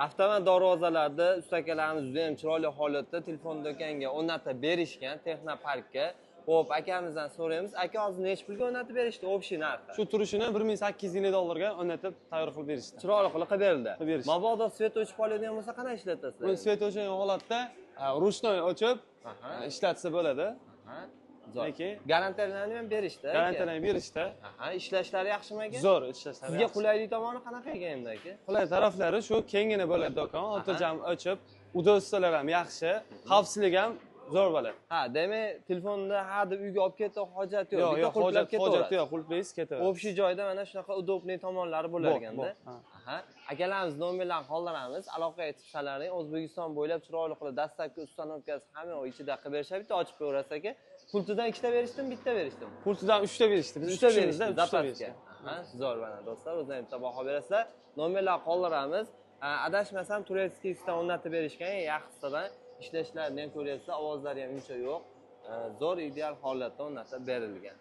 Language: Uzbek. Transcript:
Avtomat darvozalarda ustakalarimiz juda ham chiroyli holatda telefon do'konga o'rnatib berishgan, texnoparkka. Xo'p, akamizdan so'raymiz. Aka, hozir nechi pulga o'rnatib berishdi общий narxi? Shu turishini 1850 dollarga o'rnatib, tayyor qilib berishdi. Chiroyli qilib qilib berildi. Qilib berishdi. Mabodo свет o'chib qoladigan bo'lsa, qanday ishlatasizlar? Buni свет o'chgan holatda ручной ochib ishlatsa bo'ladi. Aha, zo'r. Lekin- Garantiyalarni ham berishdi, aka. Garantiyani berishdi. Aha, ishlashlari yaxshimi, aka? Zo'r ishlashlari. Sizga Yaxshi. Qulaylik tomoni qanaqa ekan endi, aka? Qulay taraflari shu, kenggina bo'ladi do'kon, xotirjam ochib, удобство lar ham yaxshi, xavfsizlik ham zo'r bo'ladi. Ha, demak, telefonda ha deb uyga olib ketib hojat yo'q. Yo'q, Bitta yo'q, qulflab hojat ketaverasiz. Hojati yo'q, qulflaysiz, ketaverasiz. Общий joyda mana shunaqa удобный tomonlari bo'lar ekanda. Bor, ha. Aha. Akalarimiz nomerlarni qoldiramiz. Aloqaga chiqsalaring, O'zbekiston bo'ylab chiroyli qilib доставка, установка si hamma yoq ichida qilib berishadi. Bitta ochib qo'yaverasiz, aka. Pultidan ikkita berishdimi, bitta berishdimi? Pultidan uchta berishdi. Biz Uchta uch kishimizda berishdi, uchta запас ga. Berishdi. Aha, zo'r, mana do'stlar, o'zlaring bitta baho berasizlar. Nomerlarni qoldiramiz. Ha, adashmasam, турецкий sidan o'rnatib berishgan, yaxshisidan ishlashlarini ham ko'ryapsizlar, ovozlari ham uncha yo'q. Ha, zo'r, ideal holatda o'rnatib berilgan.